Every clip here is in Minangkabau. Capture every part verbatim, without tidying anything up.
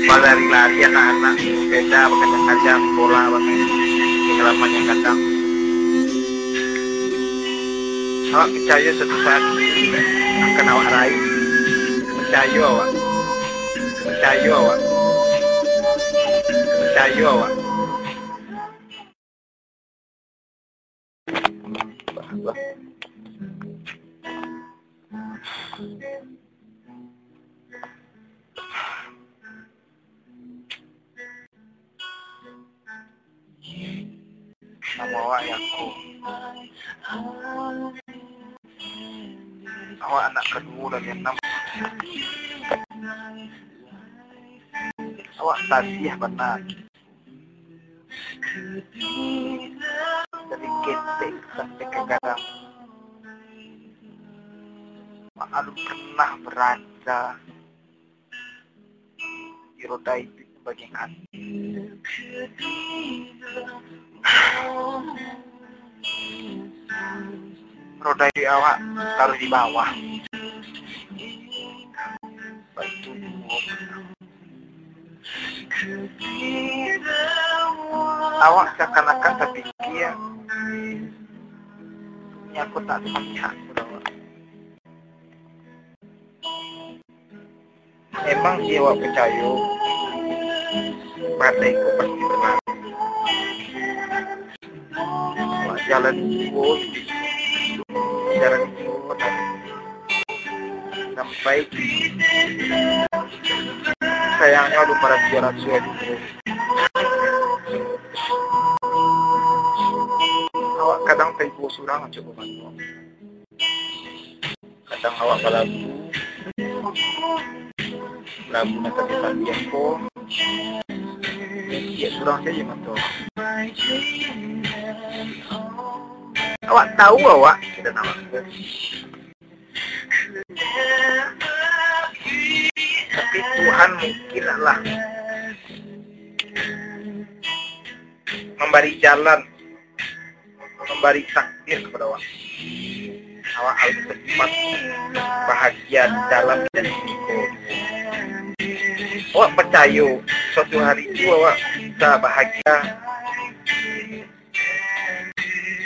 Balari-lari anak-anak, sepeda bakacang-kacang, bola bakacang, di halaman yang gadang. Awak picayo suatu saat akan awak raih? Picayo awak. Picayo awak. Picayo awak. Namo awak Yako. Awak anak kaduo dari anam. Awak tadiah bana. Dari ketek sampai ka gadang. Awak alun pernah barada di roda iduik bagian ati. Roda iduik awak taruih di bawah. Baitu juo. Awak seakan-akan tapikia, dunia ko tak malihat kepada awak. Emang sih awak picayo, badai ko pasti balalu. Awak jalan juo, jalan juo, dan sampai sayangnyo alun marasuah-rasuah juo. Awak kadang taibo surang, cubo bantuak. Kadang awak balagu, lagu nan tadi tadi ko, ciek surang sajo mato. Awak tahu awak dan awak. Tapi Tuhan mungkin lah mambari jalan, mambari takdir kepada awak. Awak harus cepat bahagia dalam dan iko. Awak percayo, suatu hari tu awak bisa bahagia.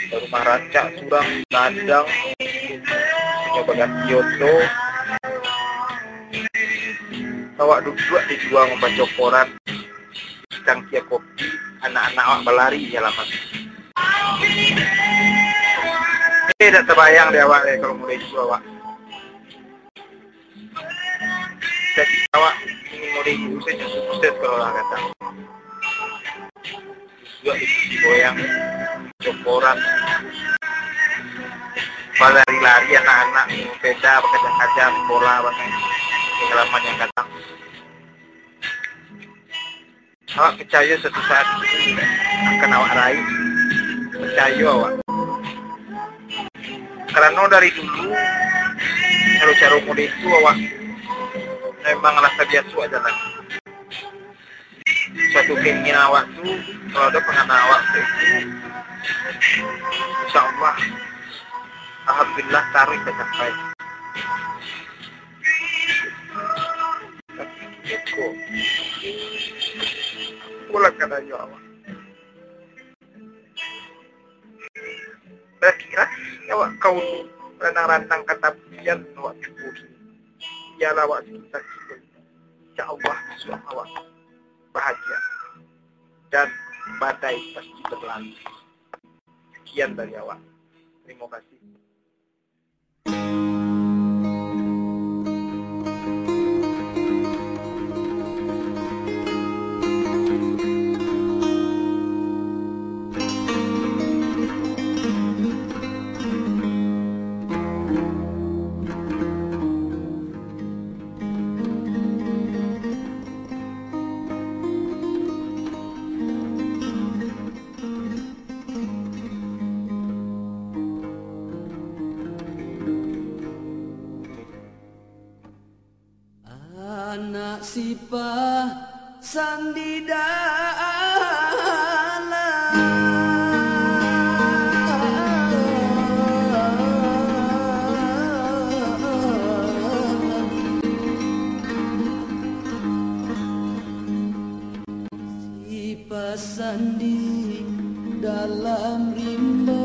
Rumah rancak surang, gadang, nyo baganti oto. Awak duduak di lua mambaco koran, di tangkia kopi, anak-anak awak balari di halaman. Eh, dak tabayang dek awak deh, kalau mulai itu awak. Jadi awak ingin mulai itu saja, sukses kalau lah kata. Duduak di kursi goyang, baco koran. Balari-lari anak-anak, sepeda bakacang-kacang, bola bakacang, di halaman yang gadang. Awak picayo suatu saat akan awak raih? Picayo awak. Karano dari dulu, kalau caro model itu awak memang lah tabiaso jalan. Suatu keinginan awak tu, kalau ado pangana awak tu, insya Allah, alhamdulillah, taruih tacapai. Tapi iko, pulang ka dayo awak. Berarti lah, awak kaulu, ranang-ranang ka tapian awak tibo. Bialah awak sekitar situ. Insya Allah, insya Allah bahagia. Dan badai pasti berlalu. Sekian dari awak. Terima kasih. Anak sipah sandi dalam. Basandi dalam rimba.